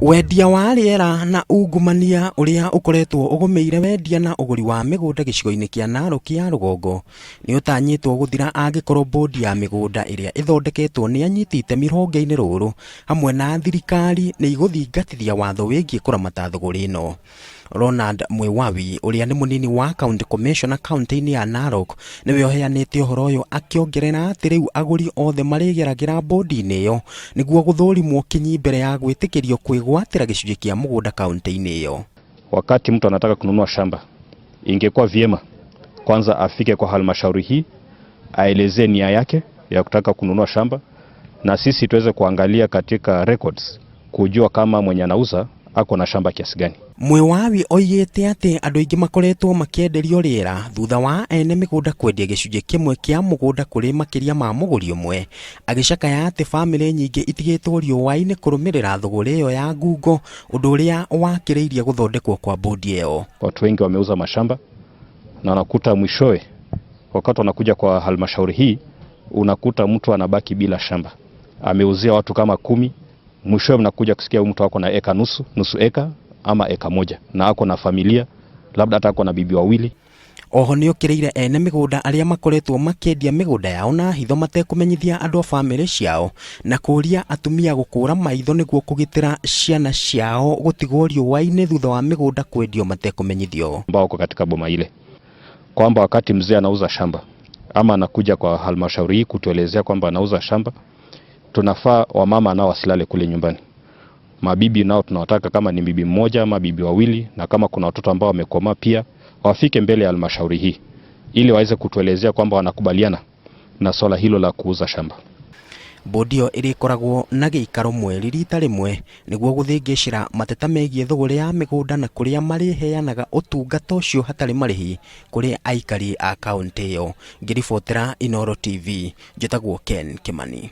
Wendia wa rĩera na ungumania ũrĩa ũkoretwo ũgũmĩire wendia na ũgũri wa mĩgũnda gĩcigo-inĩ kĩa Narok ya rũgongo nĩ ũtanyĩtwo gũthira angĩkorwo bodi ya mĩgũnda ĩrĩa ĩthondeketwo nĩ anyiti itemi rũhonge-inĩ rũrũ hamwe na thirikari nĩ igũthingatithia watho wĩgiĩ kũramata thũgũrĩ ĩno. Ronald Mwiwawi ũrĩa nĩ mũnini wa county commissioner kaunti-inĩ ya Narok nĩwe ũheanĩte ũhoro ũyũ akĩongerera atĩ rĩu agũri othe marĩgeragĩra bodi-inĩ ĩyo nĩguo gũthũrimwo kinyi mbere ya gwĩtĩkĩrio kwĩgwatĩra gĩcunjĩ kĩa mũgũnda kaunti-inĩ ĩyo. Wakati mtu anataka kununua shamba, ingekuwa vyema kwanza afike kwa halmashauri hii aelezee nia yake ya kutaka kununua shamba, na sisi tuweze kuangalia katika records kujua kama mwenye anauza ako na shamba kiasi gani. Mwiwawi oigĩte atĩ andũ aingĩ makoretwo makĩenderio rĩera thutha wa ene mĩgũnda kwendia gĩcunjĩ kĩmwe kĩa mũgũnda kũrĩ makĩria ma mũgũri ũmwe, agĩcakaya atĩ bamĩrĩ nyingĩ itigĩtwo riũa-inĩ kũrũmĩrĩra thũgũrĩ ĩyo ya ngungo, ũndũ ũrĩa wakĩrĩirie gũthondekwo kwa bodi ĩyo. Watu wengi wameuza mashamba na wanakuta mwishowe, wakati wanakuja kwa halmashauri hii, unakuta mtu anabaki bila shamba, ameuzia watu kama 10, mwishowe mnakuja kusikia mtu ako na eka nusu, nusu eka ama eka moja, na ako na familia, labda hata ako na bibi wawili. Oho nĩokĩrĩire ene mĩgũnda arĩa makoretwo makĩendia mĩgũnda yao na hitho matekũmenyithia andũ a bamĩrĩ ciao na kũria atumia gũkũra maitho nĩguo kũgitĩra ciana ciao gũtigwo riũa-inĩ thutha wa mĩgũnda kwendio matekũmenyithio. Ambao wako katika boma ile, kwamba wakati mzee anauza shamba ama anakuja kwa halmashauri hii kutuelezea kwamba anauza shamba, tunafaa wamama nao wasilale kule nyumbani. Mabibi nao tunawataka kama ni bibi mmoja ama bibi wawili, na kama kuna watoto ambao wamekomaa pia wafike mbele ya halmashauri hii ili waweze kutuelezea kwamba wanakubaliana na swala hilo la kuuza shamba. Bodi ĩyo ĩrĩkoragwo na gĩikaro mweri rita rĩmwe nĩguo gũthĩngĩcĩra mateta megiĩ thũgũrĩ ya mĩgũnda na kũrĩa marĩheanaga ũtungata ũcio hatarĩ marĩhi kũrĩ aikari a kaũntĩ ĩyo. Ngĩribotera Inooro TV, njĩtagwo Ken Kimani.